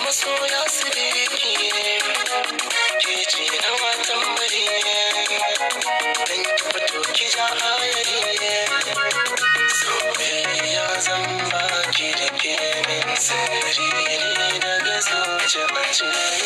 Masoya su biki, ke ce na watan bari, dan ki fito ki ja ayari. Soyayya zan baki da ke min sirri daga zuciya ce.